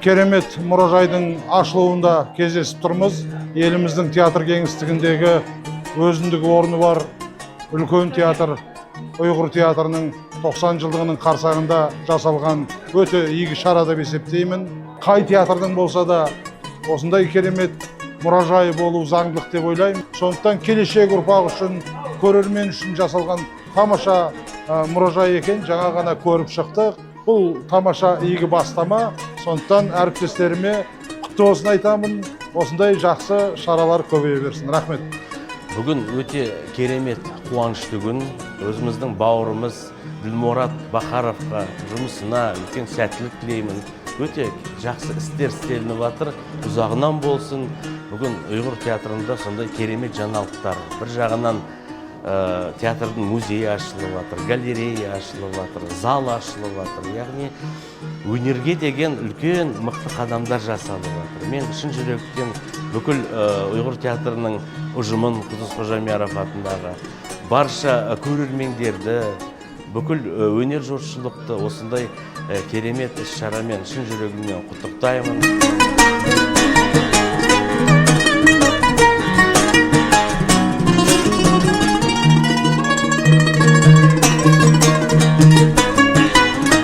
Керемет мұражайдың ашылуында кездесіп тұрмыз. Еліміздің театр кеңістігіндегі өзіндік орны бар үлкен театр, Ұйғыр театрының 90 жылдығының қарсаңында жасалған өте игі шара деп есептеймін. Қай театрдың болса да осындай керемет мұражай болу заңдылық деп ойлаймын. Сондықтан келешек ұрпақ үшін, көрермен үшін жасалған тамаша мұражай екен, жаңа ғана көріп шықтық. Бұл тамаша игі бастама. Сондықтан әріптестеріме құтты болсын айтамын. Осындай жақсы шаралар көбейе берсін. Рахмет. Бүгін өте керемет қуанышты күн. Өзіміздің бауырымыз Ділмұрат Бахаровқа жұмысына үлкен сәттілік тілеймін. Өте жақсы істер істелініп жатыр. Ұзағынан болсын. Бүгін Ұйғыр театрында сондай керемет жаңалықтар. Бір жағынан театрдың музейі ашылып жатыр, галерея ашылып жатыр, зал ашылып жатыр. Яғни өнерге деген үлкен мықты қадамдар жасалып жатыр. Мен шын жүректен бүкіл Ұйғыр театрының ұжымын, Құддус Қожамьяров атындағы барша көрермендерді, бүкіл өнер жұртшылықты осындай керемет іс-шарамен шын жүрегімнен құттықтаймын.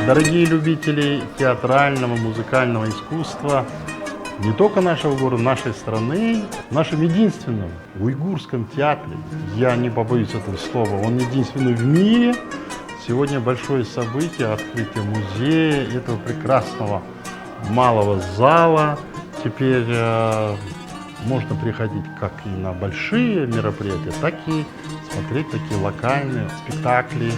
Дорогие любители театрального, музыкального искусства, не только нашего города, нашей страны, в нашем единственном уйгурском театре, я не побоюсь этого слова, он единственный в мире. Сегодня большое событие, открытие музея, этого прекрасного малого зала. Теперь можно приходить как и на большие мероприятия, так и смотреть такие локальные спектакли,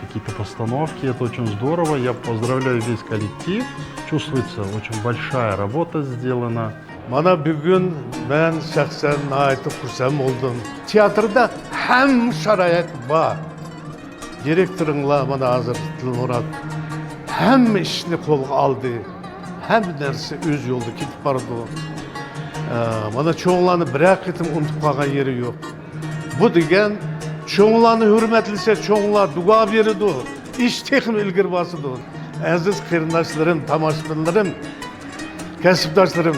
какие-то постановки. Это очень здорово. Я поздравляю весь коллектив. Чувствуется, очень большая работа сделана. Mana bugün mən şəxsən nihayetin xursand oldum. Teatrda həm şərait var. Direktorunla mana hazır Dilmurad həm işini qolğa aldı, həm нәрсе öz yolda ketib bardı. Mana çoğularını bir qitim unutib qolgan yeri yo'q. Bu degan çoğularını hürmetlese çoğular dua verirdi. İş texim ilgir basıdı. Aziz qarindoshlarım, tomoshabinlarim, kasbdoshlarim,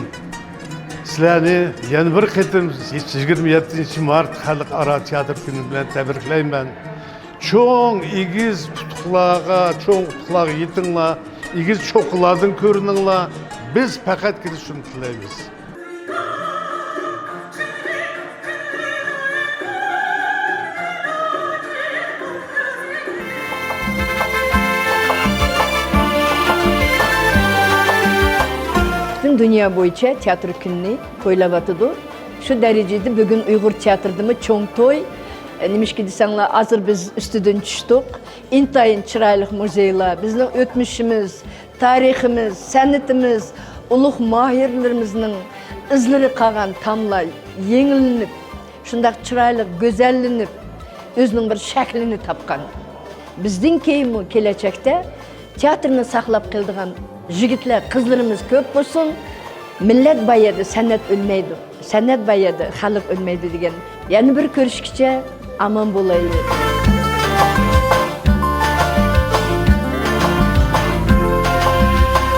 sizlarni yana bir qitim 27 mart xalqaro teatr kuni bilan tabriklayman. Cho'ng egiz yutuqlarga, cho'ng yutuqlarga yetinglar, egiz cho'qqilardan ko'rininglar. Biz faqatgina shuni tilaymiz. Bütün dünya boyunca tiyatro gününü toylavatыды. Şu derecede bugün Uygur tiyatroda çoң toy. Немешке десеңлер, азыр biz üstüdün түштік. Интайын чырайлық музейлар, біздің өтмішіміз, тарихымыз, сәнетіміз, улуг махирлеріміздің ізлері қалған тамлар еңілініп, шындақ чырайлық гөзәлленіп, өзінің бір шәкілini тапқан. Біздің кейін келешекте театрны сақлап қылдыған жігітлер, қызларымыз көп болсын. Millet bayады, сәнәт өлмейді. Сәнәт bayады, халық өлмейді деген. Yani bir көрішкіче аман болайық.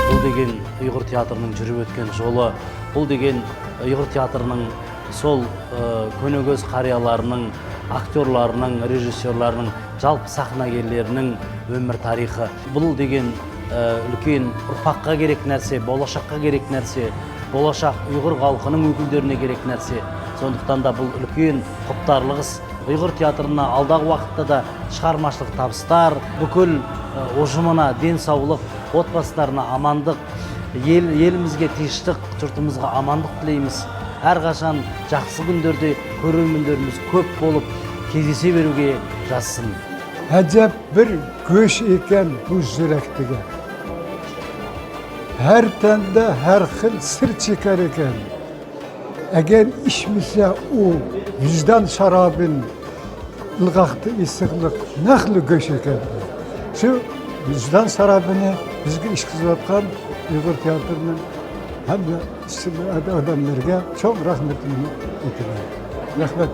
Бұл деген Ұйғыр театрының жүріп өткен жолы, бұл деген Ұйғыр театрының сол көнегөз қарияларының, актерларының, режиссерларының, жалпы сахнагерлерінің өмір тарихы. Бұл деген үлкен ұрпаққа керек нәрсе, болашаққа керек нәрсе, болашақ ұйғыр халқының өкілдеріне керек нәрсе. Сондықтан да бұл үлкен құптарлық іс. Ұйғыр театрына алдағы уақытта да шығармашылық табыстар, бүкіл ұжымына денсаулық, отбасыларына амандық, елімізге тыныштық, жұртымызға амандық тілейміз. Әрқашан жақсы күндерде көрермендеріміз көп болып кездесе беруге жазсын. Әжәп бір көш екен бұл жүрек деген. Her tende her xil sır çıkar ekan. Eğer içmişse o vicdan şarabın ılgaqtı ısıqlıq naqlı göş ekan. Şu vicdan şarabını bizge içkiziyotgan Uygur teatrının hem de adamlarga çok rahmetini aytaman. Rahmet.